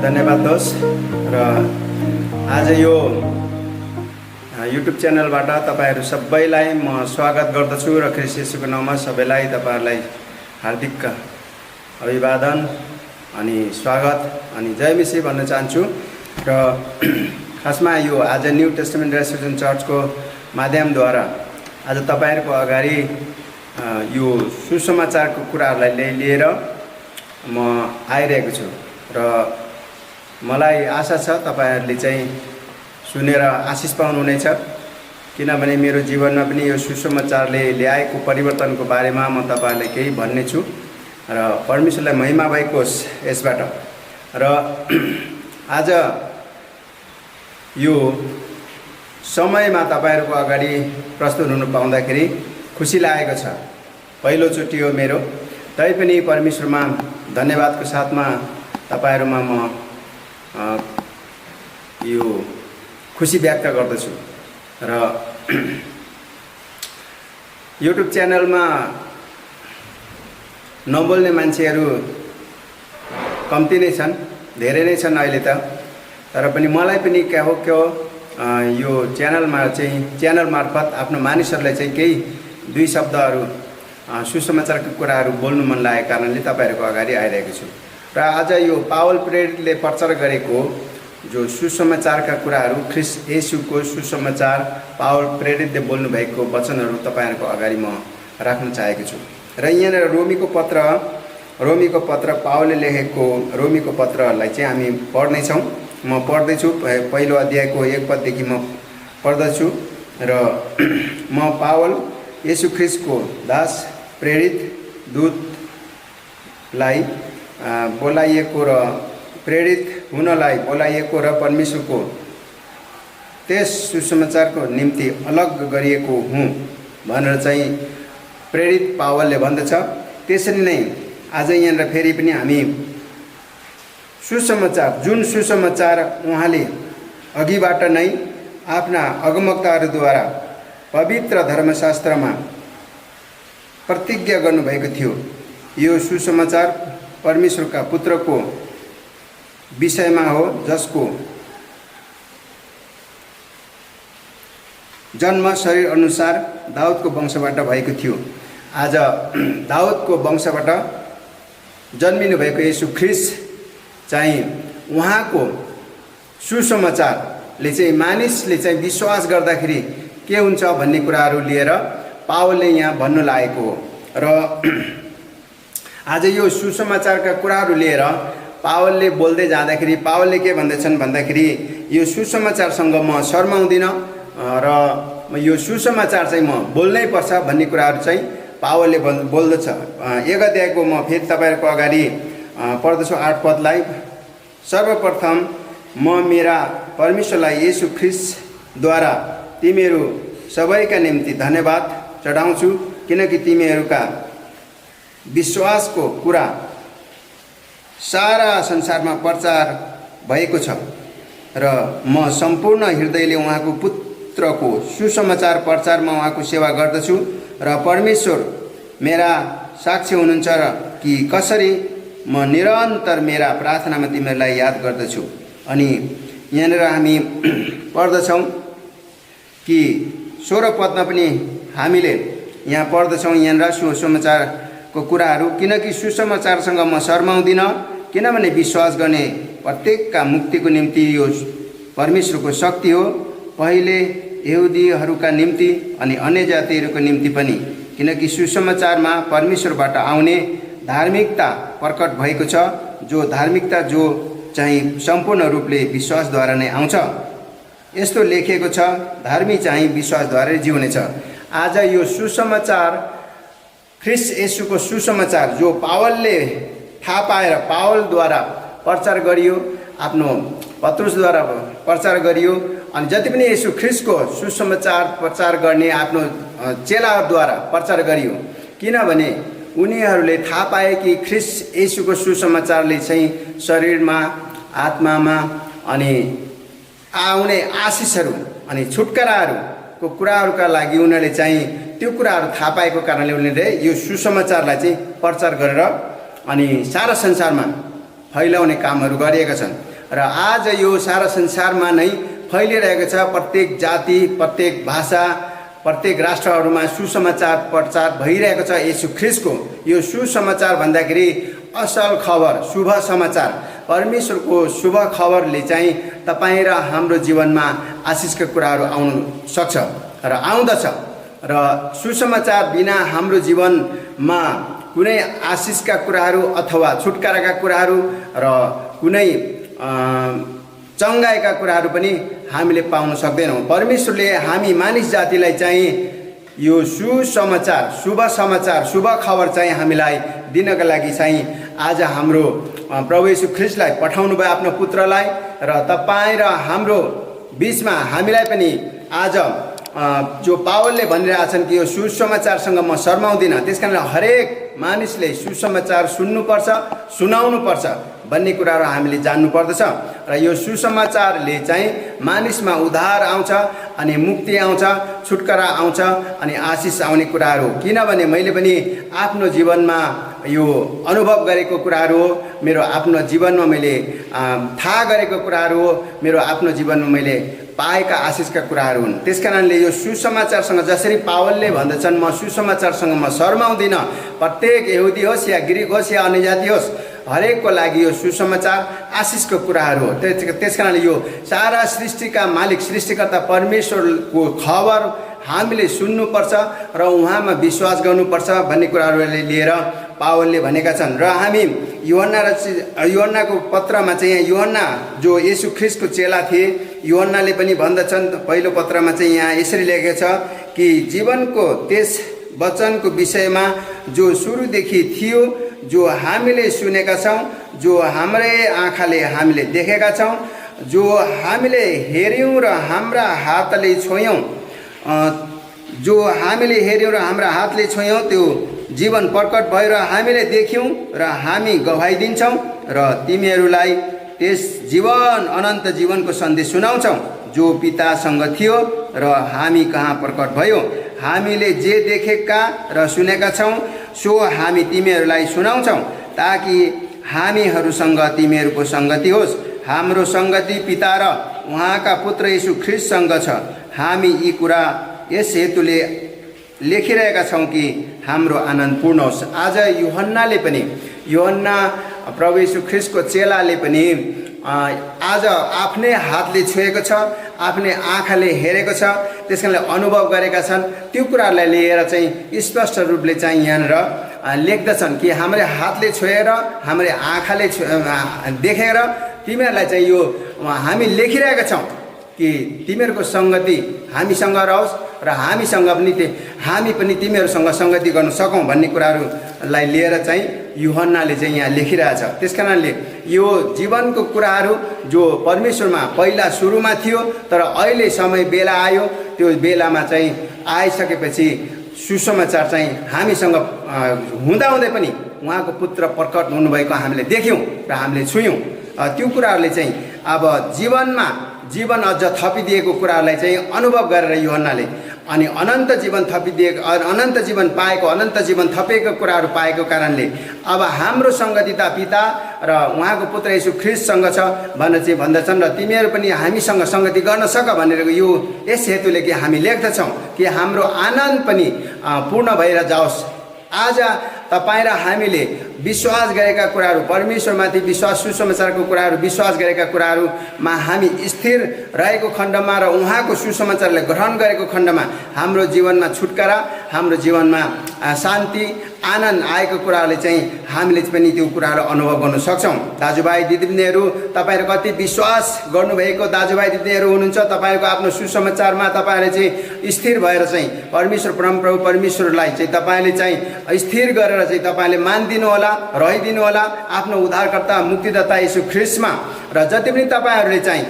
धन्यवाद दोस्त। र आज यो युट्युब च्यानलबाट तपाईहरू सबैलाई म स्वागत गर्दछु र ख्रीष्ट येशूको नाममा सबैलाई तपाईहरुलाई हार्दिक अभिवादन अनि स्वागत अनि जय मसीह भन्न चाहन्छु। र खासमा यो आज न्यू टेस्टामेन्ट रेसोल्युसन चर्चको माध्यमद्वारा आज तपाईहरुको अगाडि यो सुसमाचारको कुराहरूलाई लिएर म आइरहेको छु र मलाई आशा छ तपाईहरुले चाहिँ सुनेर आशिष पाउनुहुनेछ, किनभने मेरो जीवनमा पनि यो सुसमाचारले ल्याएको परिवर्तनको बारेमा म तपाईहरुलाई केही भन्ने छु र परमेश्वरलाई महिमा भएको होस् यसबाट। र आज यो समयमा तपाईहरुको अगाडि प्रस्तुत हुन पाउँदाखेरि खुसी लागेको छ। पहिलोचोटि हो मेरो, तैपनि परमेश्वरमा धन्यवादको साथमा तपाईहरुमा म यो खुसी व्यक्त गर्दछु। र युट्युब च्यानलमा नबोल्ने मान्छेहरू कम्ती नै छन्, धेरै नै छन् अहिले त। तर पनि मलाई पनि के हो यो च्यानल मार्फत आफ्नो मानिसहरूलाई चाहिँ केही दुई शब्दहरू सुसमाचारका कुराहरू बोल्नु मन लागेको कारणले तपाईहरुको अगाडि आइरहेको छु। र आज यो पावल प्रेरितले प्रचार गरेको जो सुसमाचारका कुराहरू, ख्रीष्ट येशूको सुसमाचार पावल प्रेरितले बोल्नु भएको वचनहरू तपाईहरुको अगाडि म राख्न चाहेको छु। र यहाँ रोमीको पत्र पावलले लेखेको रोमीको पत्रलाई चाहिँ हामी पढ्ने छौं। म पढ्दैछु, पहिलो अध्यायको 1 पददेखि म पढ्दछु। र म पावल येशू ख्रीष्टको दास प्रेरित दूतलाई बोलाइएको र प्रेरित हुनलाई बोलाइएको र परमेश्वरको त्यस सुसमाचारको निम्ति अलग गरिएको हुँ भनेर चाहिँ प्रेरित पावलले भन्दछ। त्यसरी नै आज यहाँ फेरि पनि हामी जुन सुसमाचार उहाँले अघिबाट नै आफ्ना अगमवक्ताहरूद्वारा पवित्र धर्मशास्त्रमा प्रतिज्ञा गर्नुभएको थियो, यो सुसमाचार परमेश्वरका पुत्रको विषयमा हो, जसको जन्म शरीर अनुसार दाउदको वंशबाट भएको थियो। आज दाउदको वंशबाट जन्मिनु भएको येशू ख्रीष्ट चाहिँ उहाँको सुसमाचारले चाहिँ मानिसले चाहिँ विश्वास गर्दाखेरि के हुन्छ भन्ने कुराहरू लिएर पावलले यहाँ भन्नु लागेको हो। र आज यो सुसमाचारका कुराहरू लिएर पावलले बोल्दै जाँदाखेरि पावलले के भन्दछन् भन्दाखेरि यो सुसमाचारसँग म शर्माउँदिन र यो सुसमाचार चाहिँ म बोल्नै पर्छ भन्ने कुराहरू चाहिँ पावलले बोल्दछ। 1 अध्यायको म फेरि तपाईहरुको अगाडि पढ्दछु 8 पदलाई। सर्वप्रथम म मेरा परमेश्वरलाई येशू ख्रीष्टद्वारा तिमीहरू सबैका निम्ति धन्यवाद चढाउँछु, किनकि तिमीहरूका विश्वासको कुरा सारा संसारमा प्रचार भएको छ र म सम्पूर्ण हृदयले उहाँको पुत्रको सुसमाचार प्रचारमा उहाँको सेवा गर्दछु। र परमेश्वर मेरा साक्षी हुनुहुन्छ कि कसरी म निरन्तर मेरा प्रार्थनामा तिमीहरूलाई याद गर्दछु। अनि यहाँनिर हामी पढ्दछौँ कि 16 पदमा पनि हामीले यहाँ पढ्दछौँ यहाँनिर सुसमाचारको कुराहरू, किनकि सुसमाचारसँग म शर्माउँदिन, किनभने विश्वास गर्ने प्रत्येकका मुक्तिको निम्ति यो परमेश्वरको शक्ति हो, पहिले यहुदीहरूका निम्ति अनि अन्य जातिहरूको निम्ति पनि, किनकि सुसमाचारमा परमेश्वरबाट आउने धार्मिकता प्रकट भएको छ, जो धार्मिकता जो चाहिँ सम्पूर्ण रूपले विश्वासद्वारा नै आउँछ। यस्तो लेखिएको छ, धर्मी चाहिँ विश्वासद्वारा जिउनेछ। आज यो सुसमाचार ख्रीष्ट येशूको सुसमाचार जो पावलले थाहा पाएर पावलद्वारा प्रचार गरियो, आफ्नो पत्रुसद्वारा प्रचार गरियो, अनि जति पनि येशू ख्रीष्टको सुसमाचार प्रचार गर्ने आफ्नो चेलाहरूद्वारा प्रचार गरियो, किनभने उनीहरूले थाहा पाए कि ख्रीष्ट येशूको सुसमाचारले चाहिँ शरीरमा आत्मामा अनि आउने आशिषहरू अनि छुटकाराहरूको कुराहरूका लागि उनीहरूले चाहिँ त्यो कुराहरू थाहा पाएको कारणले उनीहरूले यो सुसमाचारलाई चाहिँ प्रचार गरेर अनि सारा संसारमा फैलाउने कामहरू गरिएका छन्। र आज यो सारा संसारमा नै फैलिरहेको छ। प्रत्येक जाति, प्रत्येक भाषा, प्रत्येक राष्ट्रहरूमा सुसमाचार प्रचार भइरहेको छ येशू ख्रीष्टको। यो सुसमाचार भन्दाखेरि असल खबर, शुभ समाचार, परमेश्वरको शुभ खबरले चाहिँ तपाईँ र हाम्रो जीवनमा आशिषका कुराहरू आउन सक्छ र आउँदछ। र सुसमाचार बिना हाम्रो जीवनमा कुनै आशिषका कुराहरू अथवा छुटकाराका कुराहरू र कुनै चङ्गाइका कुराहरू पनि हामीले पाउन सक्दैनौँ। परमेश्वरले हामी मानिस जातिलाई चाहिँ यो सुसमाचार, शुभ समाचार, शुभ खबर चाहिँ हामीलाई दिनका लागि चाहिँ आज हाम्रो प्रभु येशू ख्रीष्टलाई पठाउनु भयो आफ्नो पुत्रलाई। र तपाईँ र हाम्रो बिचमा हामीलाई पनि आज जो पावलले भनिरहेछन् कि यो सुसमाचारसँग म शर्माउँदिनँ, त्यसकारण हरेक मानिसले सुसमाचार सुन्नुपर्छ, सुनाउनुपर्छ भन्ने कुराहरू हामीले जान्नुपर्दछ। र यो सुसमाचारले चाहिँ मानिसमा उद्धार आउँछ अनि मुक्ति आउँछ, छुटकारा आउँछ अनि आशिष आउने कुराहरू। किनभने मैले पनि आफ्नो जीवनमा यो अनुभव गरेको कुराहरू हो, मेरो आफ्नो जीवनमा मैले थाहा गरेको कुराहरू हो, मेरो आफ्नो जीवनमा मैले पाएका आशिषका कुराहरू हुन्। त्यसकारणले यो सुसमाचारसँग जसरी पावलले भन्दछन् म सुसमाचारसँग म शर्माउँदिनँ, प्रत्येक यहुदी होस् या ग्रिक होस् या अन्य जाति होस्, हरेकको लागि यो सुसमाचार आशिषको कुराहरू हो। त्यसकारणले यो सारा सृष्टिका मालिक सृष्टिकर्ता परमेश्वरको खबर हामीले सुन्नुपर्छ र उहाँमा विश्वास गर्नुपर्छ भन्ने कुराहरूले लिएर पावलले भनेका छन्। र हामी यूहन्नाको पत्रमा चाहिँ यहाँ यूहन्ना जो येशू ख्रीष्टको चेला थिए, यूहन्नाले पनि भन्दछन् पहिलो पत्रमा चाहिँ यहाँ यसरी लेखेको छ कि जीवनको त्यस वचनको विषयमा जो सुरुदेखि थियो, जो हामीले सुनेका छौँ, जो हाम्रै आँखाले हामीले देखेका छौँ, जो हामीले हेऱ्यौँ र हाम्रा हातले छोयौँ, जो हामीले हेऱ्यौँ र हाम्रा हातले छोयौँ, त्यो जीवन प्रकट भएर हामीले देख्यौँ र हामी गवाही दिन्छौँ र तिमीहरूलाई त्यस जीवन अनन्त जीवनको सन्देश सुनाउँछौँ जो पितासँग थियो र हामी कहाँ प्रकट भयो। हामीले जे देखेका र सुनेका छौँ सो हामी तिमीहरूलाई सुनाउँछौँ ताकि हामीहरूसँग तिमीहरूको सङ्गति होस्। हाम्रो सङ्गति पिता र उहाँका पुत्र येशू ख्रीष्टसँग छ। हामी यी कुरा यस हेतुले लेखिरहेका छौँ कि हाम्रो आनन्द पूर्ण होस्। आज यूहन्ना प्रभु येशू ख्रीष्टको चेलाले पनि आज आफ्नै हातले छुएको छ, आफ्नै आँखाले हेरेको छ, त्यसकारणले अनुभव गरेका छन्। त्यो कुराहरूलाई लिएर चाहिँ स्पष्ट रूपले चाहिँ यहाँनिर लेख्दछन् कि हाम्रो हातले छोएर, हाम्रो आँखाले देखेर तिमीहरूलाई चाहिँ यो हामी लेखिरहेका छौँ कि तिमीहरूको सङ्गति हामीसँग रहोस् र हामी पनि तिमीहरूसँग सङ्गति गर्न सकौँ भन्ने कुराहरूलाई लिएर चाहिँ यूहन्नाले चाहिँ यहाँ लेखिरहेछ। त्यसकारणले यो जीवनको कुराहरू जो परमेश्वरमा पहिला सुरुमा थियो तर अहिले समय बेला आयो, त्यो बेलामा चाहिँ आइसकेपछि सुसमाचार चाहिँ हामीसँग हुँदाहुँदै पनि उहाँको पुत्र प्रकट हुनुभएको हामीले देख्यौँ र हामीले छुयौँ। त्यो कुराहरूले चाहिँ अब जीवन अझ थपिदिएको कुराहरूलाई चाहिँ अनुभव गरेर यूहन्नाले अनि अनन्त जीवन पाएको, अनन्त जीवन थपेको कुराहरू पाएको कारणले अब हाम्रो सङ्गति त पिता र उहाँको पुत्र येशू ख्रीष्टसँग छ भनेर चाहिँ भन्दछन् र तिमीहरू पनि हामीसँग सङ्गति गर्न सक भनेर यो यस हेतुले कि हामी लेख्दछौँ कि हाम्रो आनन्द पनि पूर्ण भएर जाओस्। आज तपाईँ र हामीले विश्वास गरेका कुराहरू, परमेश्वरमाथि विश्वास, सुसमाचारको कुराहरू विश्वास गरेका कुराहरूमा हामी स्थिर रहेको खण्डमा र उहाँको सुसमाचारलाई ग्रहण गरेको खण्डमा हाम्रो जीवनमा छुटकारा, हाम्रो जीवनमा शान्ति, आनन्द आएको कुराहरूले चाहिँ हामीले पनि त्यो कुराहरू अनुभव गर्न सक्छौँ। दाजुभाइ दिदीबहिनीहरू, तपाईँहरू कति विश्वास गर्नुभएको दाजुभाइ दिदीहरू हुनुहुन्छ, तपाईँहरूको आफ्नो सुसमाचारमा तपाईँहरूले चाहिँ स्थिर भएर चाहिँ परमेश्वर परमप्रभु परमेश्वरलाई चाहिँ तपाईँले चाहिँ स्थिर गरेर चाहिँ तपाईँले मानिदिनु होला, रहिदिनु होला आफ्नो उद्धारकर्ता मुक्तिदाता येशू ख्रीष्टमा। र जति पनि तपाईँहरूले चाहिँ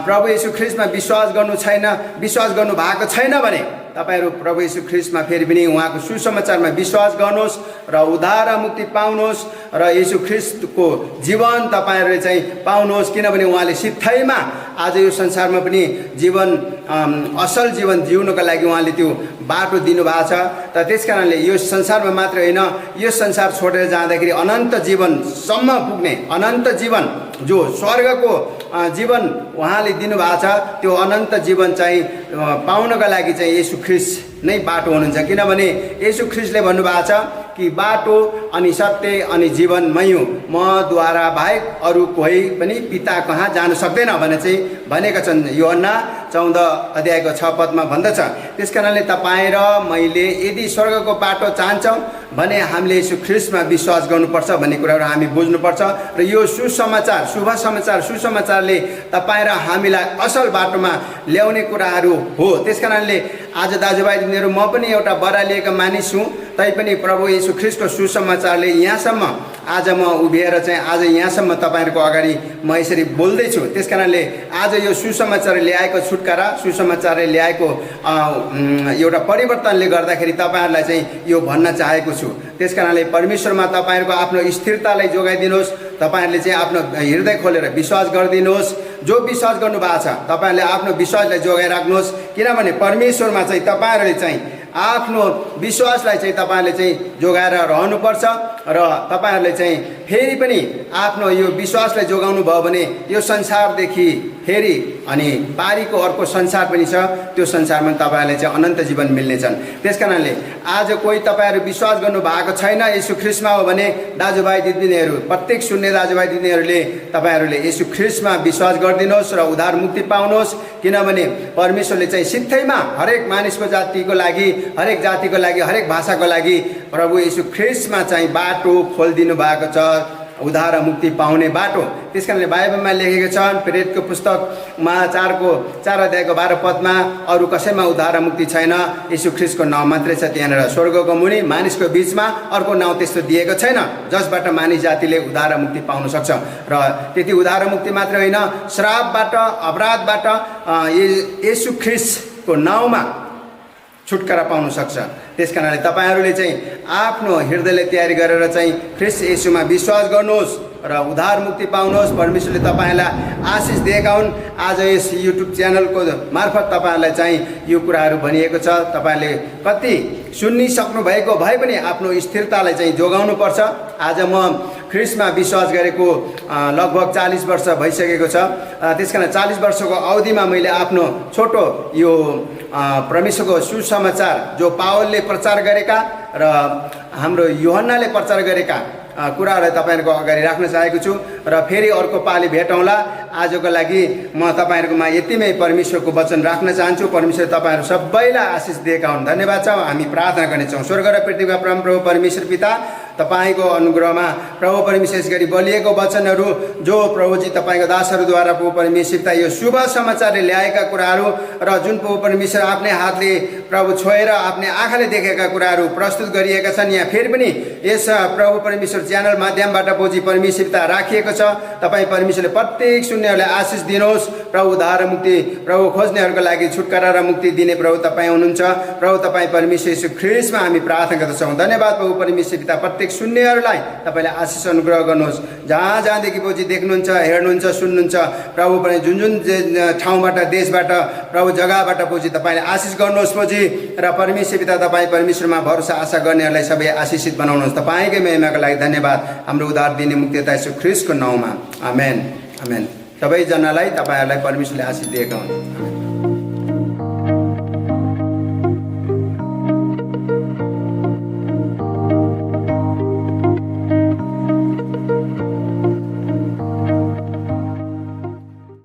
प्रभु येशू ख्रीष्टमा विश्वास गर्नु भएको छैन भने तपाईहरू प्रभु येशू ख्रीष्टमा फेरि पनि उहाँको सुसमाचारमा विश्वास गर्नुहोस् र उद्धार र मुक्ति पाउनुहोस् र येशू ख्रीष्टको जीवन तपाईँहरूले चाहिँ पाउनुहोस्। किनभने उहाँले सित्थैमा आज यो संसारमा पनि जीवन असल जीवन जिउनको लागि उहाँले त्यो बाटो दिनुभएको छ। त त्यस कारणले यो संसारमा मात्र होइन, यो संसार छोडेर जाँदाखेरि अनन्त जीवनसम्म पुग्ने, अनन्त जीवन जो स्वर्गको जीवन उहाँले दिनुभएको छ, त्यो अनन्त जीवन चाहिँ पाउनको लागि चाहिँ येशू ख्रीष्ट नै बाटो हुनुहुन्छ। किनभने येशू ख्रीष्टले भन्नुभएको छ कि बाटो अनि सत्य अनि जीवन मै हुँ, मद्वारा बाहेक अरू कोही पनि पिता कहाँ जान सक्दैन भने चाहिँ भनेका छन्। यूहन्ना 14:6 भन्दछ। त्यस कारणले तपाईँ र मैले यदि स्वर्गको बाटो चाहन्छौँ भने हामीले येशू ख्रीष्टमा विश्वास गर्नुपर्छ भन्ने कुराहरू हामी बुझ्नुपर्छ। र यो सुसमाचार, शुभ समाचार, सुसमाचारले तपाईँ र हामीलाई असल बाटोमा ल्याउने कुराहरू हो। त्यस कारणले आज दाजुभाइ दिदीहरू, म पनि एउटा बरालिएका मानिस हुँ, तैपनि प्रभु येशू ख्रीष्टको सुसमाचारले यहाँसम्म आज म उभिएर चाहिँ आज यहाँसम्म तपाईँहरूको अगाडि म यसरी बोल्दैछु। त्यस कारणले आज यो सुसमाचारले ल्याएको छुटकारा, सुसमाचारले ल्याएको एउटा परिवर्तनले गर्दाखेरि तपाईँहरूलाई चाहिँ यो भन्न चाहेको छु। त्यस कारणले परमेश्वरमा तपाईँहरूको आफ्नो स्थिरतालाई जोगाइदिनुहोस्। तपाईँहरूले चाहिँ आफ्नो हृदय खोलेर विश्वास गरिदिनुहोस्। जो विश्वास गर्नुभएको छ तपाईँहरूले आफ्नो विश्वासलाई जोगाइराख्नुहोस्। किनभने परमेश्वरमा चाहिँ तपाईँहरूले चाहिँ आफ्नो विश्वासलाई चाहिँ तपाईँहरूले चाहिँ जोगाएर रहनुपर्छ। र तपाईँहरूले चाहिँ फेरि पनि आफ्नो यो विश्वासलाई जोगाउनु भयो भने यो संसारदेखि फेरि अनि पारीको अर्को संसार पनि छ, त्यो संसारमा तपाईँहरूले चाहिँ अनन्त जीवन मिल्नेछन्। त्यस कारणले आज कोही तपाईँहरू विश्वास गर्नु भएको छैन येशू ख्रीष्टमा हो भने दाजुभाइ दिदीबहिनीहरू, प्रत्येक सुन्ने दाजुभाइ दिदीहरूले तपाईँहरूले येशू ख्रीष्टमा विश्वास गरिदिनुहोस् र उद्धार मुक्ति पाउनुहोस्। किनभने परमेश्वरले चाहिँ सित्थैमा हरेक मानिसको जातिको लागि, हरेक जातिको लागि, हरेक भाषाको लागि प्रभु येशू ख्रीष्टमा चाहिँ बाटो खोलिदिनु भएको छ, उद्धार मुक्ति पाउने बाटो। त्यस कारणले बाइबलमा लेखेको छ, प्रेरितको पुस्तकमा 4:12 अरू कसैमा उद्धार मुक्ति छैन, येशू ख्रीष्टको नाउँ मात्रै छ त्यहाँनिर स्वर्गको मुनि मानिसको बिचमा अर्को नाउँ त्यस्तो दिएको छैन जसबाट मानिस जातिले उद्धार मुक्ति पाउन सक्छ। र त्यति उद्धार मुक्ति मात्रै होइन, श्रापबाट, अपराधबाट येशू ख्रीष्टको नाउँमा छुटकारा पाउन सक्छ। त्यस कारणले तपाईँहरूले चाहिँ आफ्नो हृदयले तयारी गरेर चाहिँ ख्रीष्ट येशूमा विश्वास गर्नुहोस् र उद्धार मुक्ति पाउनुहोस्। परमेश्वरले तपाईँलाई आशिष दिएका हुन्। आज यस युट्युब च्यानलको मार्फत तपाईँहरूलाई चाहिँ यो कुराहरू भनिएको छ। तपाईँहरूले कति सुनिसक्नु भएको भए पनि आफ्नो स्थिरतालाई चाहिँ जोगाउनुपर्छ। आज म ख्रीष्टमा विश्वास गरेको लगभग 40 वर्ष भइसकेको छ। त्यस कारण 40 वर्षको अवधिमा मैले आफ्नो छोटो यो परमेश्वरको सुसमाचार जो पावलले प्रचार गरेका र हाम्रो यूहन्नाले प्रचार गरेका कुराहरूलाई तपाईँहरूको अगाडि राख्न चाहेको छु। र फेरि अर्को पालि भेटौँला। आजको लागि म तपाईँहरूकोमा यतिमै परमेश्वरको वचन राख्न चाहन्छु। परमेश्वर तपाईँहरू सबैलाई आशिष दिएका हुन्। धन्यवाद छ। हामी प्रार्थना गर्नेछौँ। स्वर्ग र पृथ्वीका परमप्रभु परमेश्वर पिता, तपाईँको अनुग्रहमा प्रभु परमेश्वर यस गरी बोलिएको वचनहरू जो प्रभुजी तपाईँको दासहरूद्वारा प्रभु परमेश्वर पिता यो शुभ समाचारले ल्याएका कुराहरू र जुन प्रभु परमेश्वर आफ्नै हातले प्रभु छोएर आफ्नै आँखाले देखेका कुराहरू प्रस्तुत गरिएका छन्, यहाँ फेरि पनि यस प्रभु परमेश्वर च्यानल माध्यमबाट प्रभुजी परमेश्वर पिता राखिएको छ। तपाईँ परमेश्वरले प्रत्येक सुन्नेहरूलाई आशिष दिनुहोस्। प्रभु उद्धार मुक्ति प्रभु खोज्नेहरूको लागि छुटकारा र मुक्ति दिने प्रभु तपाईँ हुनुहुन्छ। प्रभु तपाईँ परमेश्वर येशू ख्रीष्टमा हामी प्रार्थना गर्दछौँ। धन्यवाद प्रभु परमेश्वर पिता। प्रत्येक सुन्नेहरूलाई तपाईँले आशिष अनुग्रह गर्नुहोस्। जहाँ जहाँदेखि प्रभुजी देख्नुहुन्छ, हेर्नुहुन्छ, सुन्नुहुन्छ प्रभु पनि जुन जुन ठाउँबाट, देशबाट, प्रभु जग्गाबाट प्रभुजी तपाईँले आशिष गर्नुहोस् प्रभुजी। र परमेश्वर पिता तपाईँ परमेश्वरमा भरोसा आशा गर्नेहरूलाई सबै आशिषित बनाउनुहोस्। तपाईँकै महिमाको लागि धन्यवाद। हाम्रो उद्धार दिने मुक्तिदाता येशू ख्रीष्टको नाउँमा आमेन, आमेन। सबैजनालाई तपाईँहरूलाई परमेश्वरले आशिष दिएका हुन्।